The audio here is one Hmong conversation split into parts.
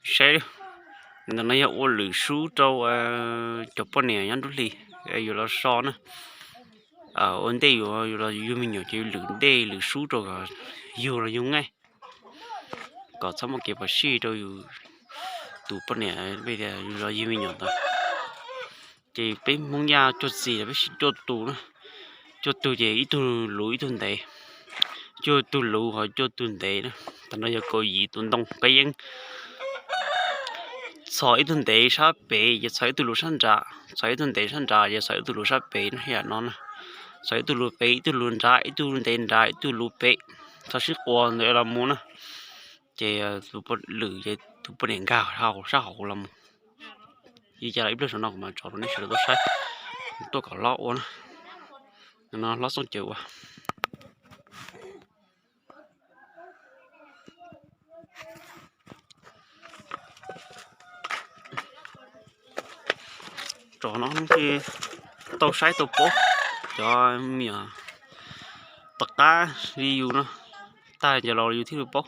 Saib, ntawm no yog ua lwm sub rau cov poj niam nyob nruab hlis, yus los so na. Ua ntej yus, yus los yug me nyuam ces yus lwm ntej lwm sub rau kom yug los yug nqaij, kom txhob muaj kev phom sij rau yus tus poj niam, yus los yug me nyuam ntawd. Ces peb Hmoob Yaj cuag txiv peb siv cuaj tus na, cuaj tus ces ib tug luv ib tug ntev, cuaj tug luv ho cuaj tug ntev na. Tam no yog kaum yim tus ntoo qab yeeb. Txhos ib tug ntev sab pem ces txhos ib tug luv sab nrad, txhos ib tug ntev sab nrad ces txhos ib tug luv sab pem no, yam no na. Txhos ib tug luv pem, ib tug luv nrad, ib tug ntev nrad, ib tug luv pem, txhos sib quas ntawd los mus na. Ces tus poj, lwm ces tus poj niam nkag sab hauv los mus. Ib ca los ib pliag saum no kuv mam tso rau nej sawv daws tau saib, tuaj kom hlob ua na. No hlob Txooj Cawm ua. Tso no tau saib tau paub, cov me nyuam tom qab li yus no, tag cov laus yus thiaj li paub.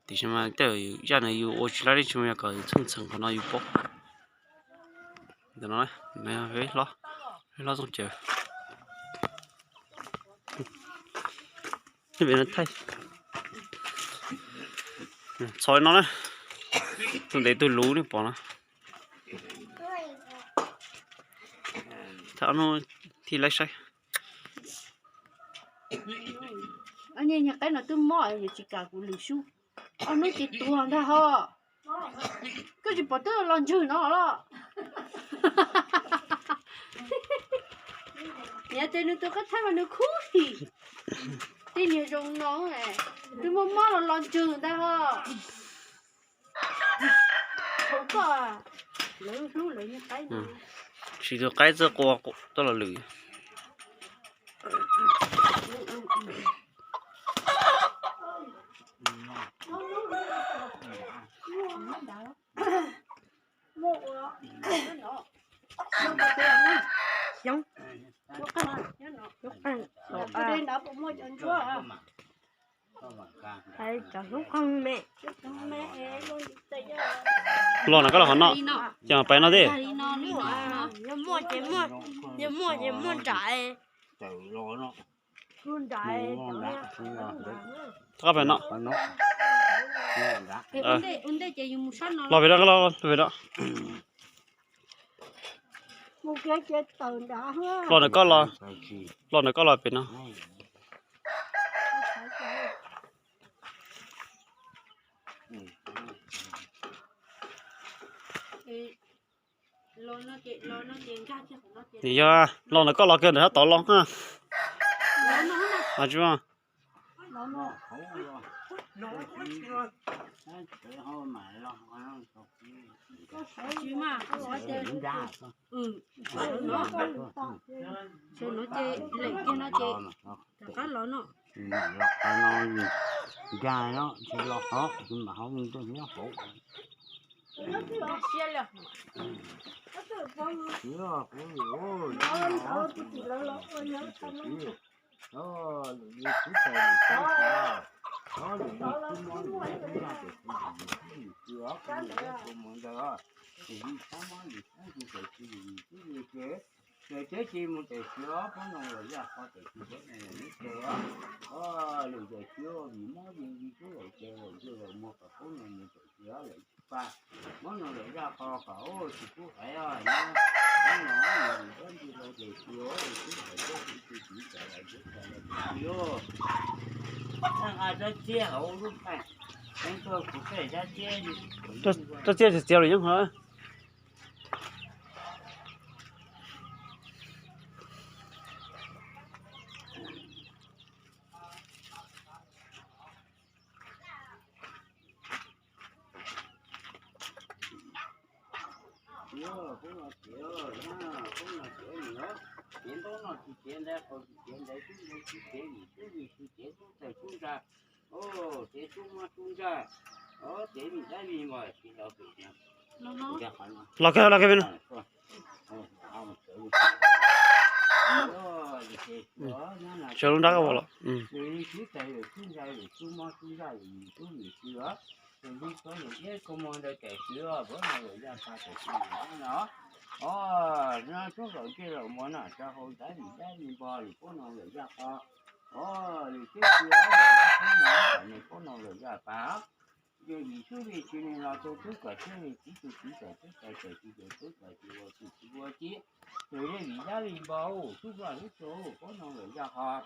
Tiam sis mas tej zaj no yus ua tsis laib li, tsis muaj yog kom txheej txheem qhov no yus paub. Ntawm no, peb hlob Txooj Cawm. Txhos no na, tus ntev tus luv nej pom no. Thaum no thiaj laib saib. Niag qaib no twb mob yuav tsis kam kuv lwm sub. Ob hnub ces tuag ntag ho. Koj tsis pom twb los ntswg no los. Niam tias nws tus qab thaib mas nws khub him. Tej niag zoo no twb mob mob los los ntswg ntag ho. Tsis tus qaib txawj qua tuaj los lwm. Xyoob. Cov xyoob qeeg me. Los no koj los qhov no, ces pais no thiab. Yog muaj ces muaj, yog muaj ces muaj nram. Koj pais no. Los pem no, los pem no. Los ntawm koj los, los ntawm koj los pem no. Nws yog los ntawm koj los kiag ntawm sab tod los. Sawv no ces lem kiag no ces rov qab los no. Los qhov no nkag no ces los hov, mam hov mus rau nyob hauv. Nkag siab li. Lwm li txhib taws lwm txhib nrad, lwm li txhib mob lwm txhib nrad, lwm txhib lwm txhib os, lwm li txhib mob lwm txhib nrad, lwm li txhib mob lwm txhib nrad, lwm li txhib lwm txhib nrad, ces teb tsis mus tam sim os, pab no los yaj qhov tam sim pab no los neb ces os, lwm tam sim vim mob vim li tub lawm ces lawm ntawd lawm muag kom pab no mus tam sim os, lawm pa, mob no lawm yaj qhov kom tsis pub haiv os, nyob no lwm tab ntsis rau tam sim os, tub haiv tub tsis tsis tsis tam lawm tub tam lawm tam sim os. Nqa rab txiab hauv lub paj, eeb tuaj kuv peb rab txiab. Rab txiab txiav txiav lawm yeej hov. Tiav, kub no tiav, kub no tiav nws, tiav ntaub no tsis tiav ntawd, qau tsis tiav ntawd, tub ntawd tsis tiav vim tub vim tsis tiav tub tawg tub ntsa, tiav tub mob tub ntsa, tiav vim dab vim npog tsis los pem no. Los kiag, los kiag pem no. Sawv lub nrab koj los. Tub ntsa tub mob tub ntsa tub vim tsis os. Lwm li kua ntsaum iab kua muag ntawd tam sim no puab noog lawm zaj pas tam sim no. Os, no sub laum ntsej laum muag noj rau hauv nrad vim dab vim npog lwm puab noog lawm zaj qhov. Os, lwm teb tsi os, lwm dab teb no kom nws puab noog lawm zaj pas. Yog vim sub vim sw nws los tu tub kom siab li txiv tu txiv kom tub tau tawm tsis tawm tub kom tsis ua tsis tsis ua tib. Tus yog vim dab vim npog sub ploj sub tuag puab noog lawm zaj qhov.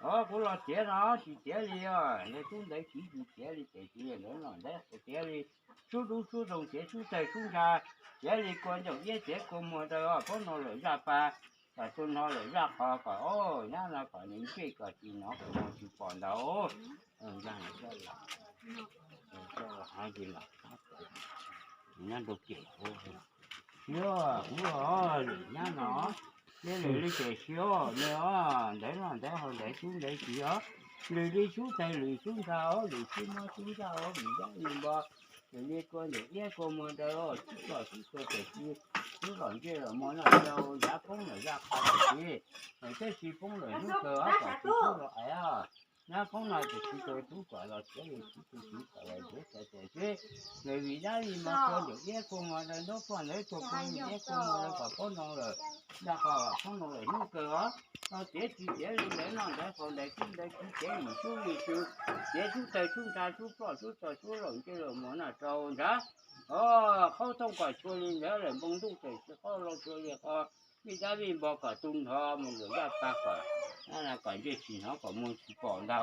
Os, kuv los tiav no tsis tiav li os, ntawd tub ntawd kiv tsis tiav li tam sim no ntawd los ntawd kuv tiav li. Sub dub sub zoo tiav sub tawg sub ntsa, tiav li kua ntsaum iab tiav kua muag ntawd puab noog lawm zaj pas. Kom tus no lawm zaj qhov kom, os, nyab no kom nws ntsej kom tsis hnov kom muag tsis pom ntawd. Nyab nrau kem, yog kuv lwm nyab no, yog lwm li tam sim no os, ntawd no ntawd hauv ntawd sub ntawd kiv os, lwm li sub tawg lwm sub ntsa os, lwm sub mob sub ntsaj os, vim dab vim npog, lwm li kua ntsaum iab kua muag ntawd sub ploj sub tuag tam sim, sub laum ntsej laum muag noj rau nrad poob lawm zaj qhov tam sim, teb tsis poob lawm hnub kawg os, kom tsis poob los ais os. Nyab poob no tam sim tub kom los tiav li txiv tu txiv kom los ntiav txais tam sim, nws vim dab vim npog kua ntsaum iab kua muag ntawd ntaub poj ntawd tuag kua ntsaum iab kua muag ntawd kom puab noog lawm zaj qhov, poob noog lawm hnub kawg os. Los tiav tsis tiav li ntawd noj ntawd haus ntawd tub ntawd kiv tiav vim sub vim sw, tiav sub tawg sub ntsa sub ploj sub tuag sub laum ntsej laum muag noj rau nrad. Os, qhaub tooj kom tshua li ntawd lawm npoo ntuj tam sim qaub hau tshua li qhov, vim dab vim npog kom tu nrho mus lawm zaj pas kom, kom ntsej tsis hnov kom muag tsis pom ntag.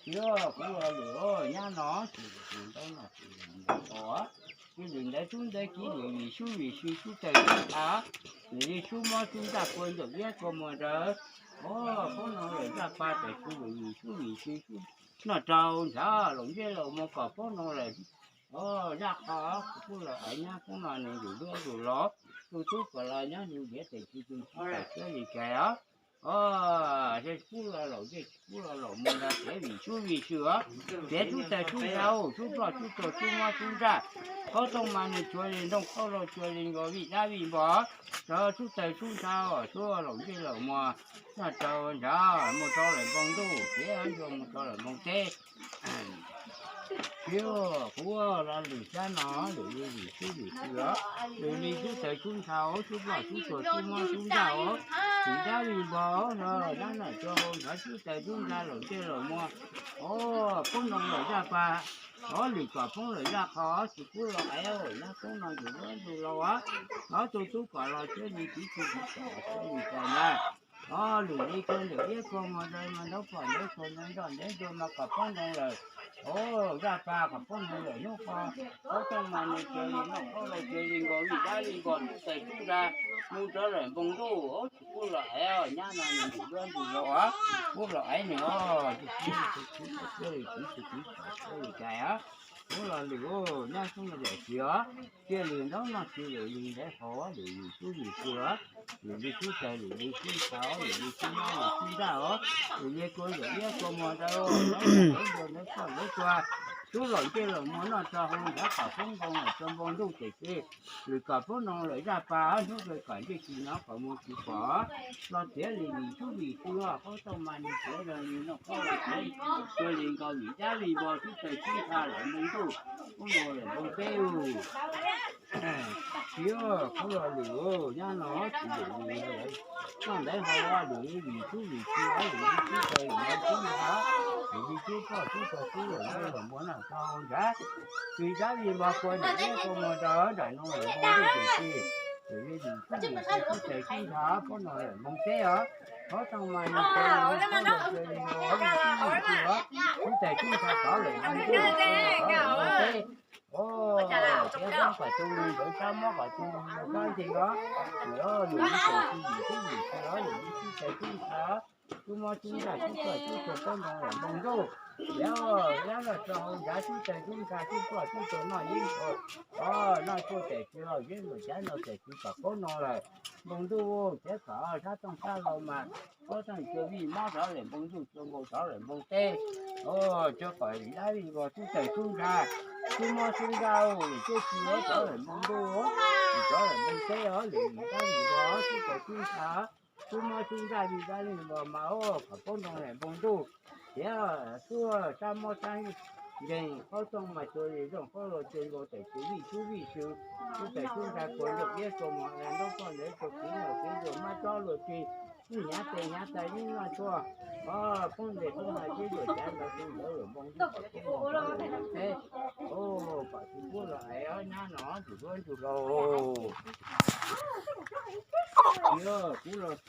Yog kuv lwm nyab no tsis lwm ntawd no tsis lwm ntawd os, tsis lwm ntawd sub ntawd kiv lwm vim sub vim sw sub tawg sub ntsa, lwm li sub mob sub ntsaj kua ntsaum iab kua muag ntawd, os, puab noog lawm zaj pas tam sim lwm vim sub vim sw sub noj rau nrad laum ntsej laum muag kom puab noog lawm. Os, zaj qhov kuv kuj los ais nyab poob no nws ntsuj duab ntsuj laus, tu tub kom los nyob nws ntiav tam sim tu tub kom siab li cas os. Os, tsis pub los laum ntsej tsis pub los laum muag ntag, tiav vim sub vim sw os, tiav sub tawg sub ntsa, sub ploj sub tuag sub mob sub ntsaj, qhaub tooj mas nws tshua li ntooj qhaub laug tshua li nkaus vim dab vim npog, rau sub tawg sub ntsa, sub laum ntsej laum muag noj rau nrad mus rau lawm npoo ntuj, tiav ntsuag mus rau lawm npoo teb. Tsis, kuv los lwm xyab no lwm li vim sub vim sw os, lwm li sub tawg sub ntsa, sub ploj sub tuag sub mob sub ntsaj os, vim dab vim npog os, nyob noj rau hauv nrad sub tawg sub ntsa laum ntsej laum muag, os, poob noog lawm zaj pas, os, lwm kom poob lawm zaj qhov, tsis pub los ais, nyab poob no ntsuj duab ntsuj laus os, os, tu tub kom los siab li txiv tu txiv kom los siab li cas ntag. Os, lwm li kua ntsaum iab kua muag ntawd mas ntaub poj ntawd tuag nroj nroj ntev tuag mas kom poob noog lawm, os, zaj pas kom poob noog lawm hnub qhov, qhaub tooj mas nws tshua li ntooj qhaub laug tshua li nkaus vim dab vim npog sub tawg sub ntsa, mus rau lawm npoo ntuj, tsis pub los ais, nyab no nws ntsuj duab ntsuj laus os, pub los ais nws os, tsis pub, tsis pub kom siab li txiv tu txiv kom siab li cas os, pub los lwm, nyab poob no tam sim os, cia lwm ntaub noj tsis lwm li ntawd haus, lwm li sub li sw os, lwm li sub tawg lwm li sub ntsa, lwm li sub mob lwm sub ntsaj os, lwm li kua ntsaum iab kua muag ntawd, ntaub poj ntawd tuag, sub laum ntsej laum muag noj rau hauv nrad kom poob npoo lawm rau npoo ntuj tam sim, lwm kom poob noog lawm zaj pas, hnub kawg kom ntsej tsis hnov kom muag tsis pom, los tiav li vim sub vim sw, qhaub tooj mas nws tiav zoo li ntooj qhaub laug tiav, tshua li nkaus vim dab vim npog sub tawg sub ntsa lawm npoo ntuj, poob noog lawm npoo teb. Tsis, kuv los lwm, nyab no tsis lwm li, noj ntawd haus lwm li vim sub vim sw, lwm li sub tawg lwm li sub ntsa, lwm li sub ploj sub tuag sub laum ntsej laum muag noj rau nrad, vim dab vim npog kua ntsaum iab kua muag ntawd nram no lawm npoo ntuj tam sim, lwm li vim sub vim sw sub tawg sub ntsa poob noog lawm npoo teb os, qhaub tooj mas nws tshua li ntooj qhaub laug tshua li nkaus vim sub vim sw os, sub tawg sub ntsa rov lawm npoo ntuj, rov lawm npoo teb. Os, tiav sab kom tu li ntawd, sab mob kom tu li ntawd, sab nce os, lwm li tam sim vim sub vim sw os, lwm li sub tawg sub ntsa, sub mob sub ntsaj sub ploj sub tuag poob noog lawm npoo ntuj, tiav, tiav noj rau hauv nrad sub tawg sub ntsa sub ploj sub tuag noj yeeb, os, noj tuaj tam sim los yeeb mus cav no tam sim kom poob noog lawm npoo ntuj, tiav kom sab tooj sab hlau mas, qhaub tooj cua vij mob rov lawm npoo ntuj, cua nkaus rov lawm npoo teb, os, cua kom vim dab vim npog sub tawg sub ntsa, sub mob sub ntsaj, lwm teb tsis os rov lawm npoo ntuj, rov lawm npoo teb os, lwm vim dab vim npog sub tawg sub ntsa, xub mob xub ntsaj li dab li los mas, o, kom poob nroo daim npoo ntuj, tiav tuaj sab mob sab nkeeg, qaub tooj mas cuag li zooj qaub los cuag nkaus, tawm tus vij sub vij sw, tub tawm sub ntsa, kuas ntuj iab tsuas mos, nraub toj ntawd tsuas kiv los kiv, luag mab tsob luag tsi, ib hnyav tes hnyav taw ib noj tshuaj, o, poob ntes poob hais sib luag cav ntawd, tus ntawd luag npoo ntuj kom poob nroo daim npoo teb, o, kom tsis pub los hais ob nyab no tsis pub ntsuj lauj. Yog kuv los